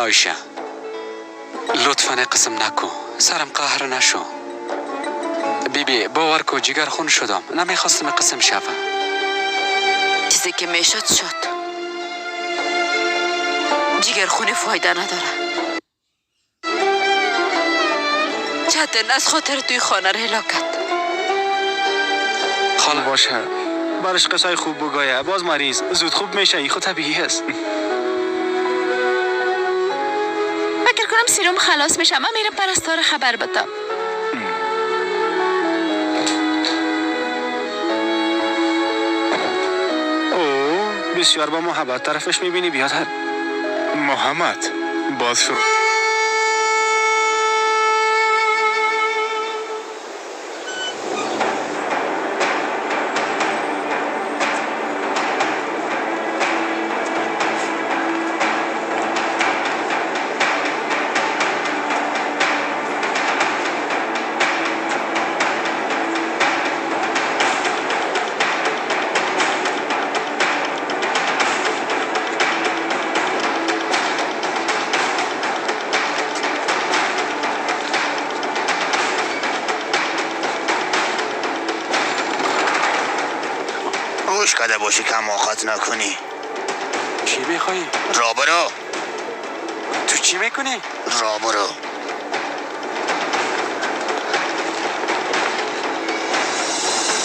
خاله عایشه، لطفا قسم نکو، سرم قهر نشو. بی بی باور کو جگر خون شدم، نمیخواستم قسم شوه. چیزی که میشد شد. جگر خون فایده نداره. چتن از خاطر توی خانه را هلاکت. خاله باشه برش قصای خوب بگایه، باز مریض زود خوب میشه، ای خود طبیعی است. فکر کنم سیروم خلاص میشه. من میرم پرستار خبر بدم. او بسیار با محبت طرفش میبینی بیادر. محمد باز شروع. گوش کده باشی که حماقت نکنی. چی میخوایی؟ را برو. تو چی میکنی؟ را برو.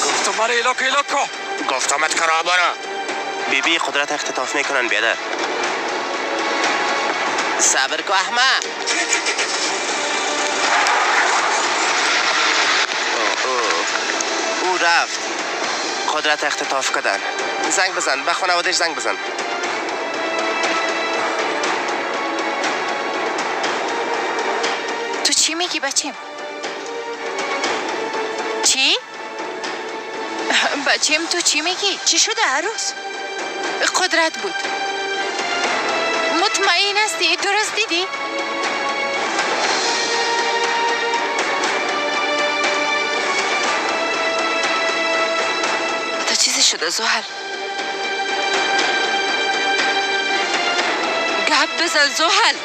گفتم مرا ایلاکو ایلاکو. گفتمت که را برو. بی بی قدرت اختطاف میکنن بیادر. صبر کو احمد. او, او رفت. قدرت اختطاف کردن. زنگ بزن به خانوادهش، زنگ بزن. تو چی میگی بچیم؟ چی؟ بچیم تو چی میگی؟ چی شده عروس؟ قدرت بود. مطمئن هستی؟ درست دیدی؟ تا چیزی شده زحل. گپ بزن زحل.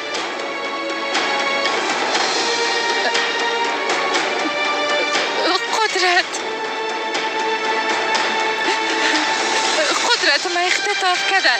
قدرت، قدرت ما اختطاف کردن.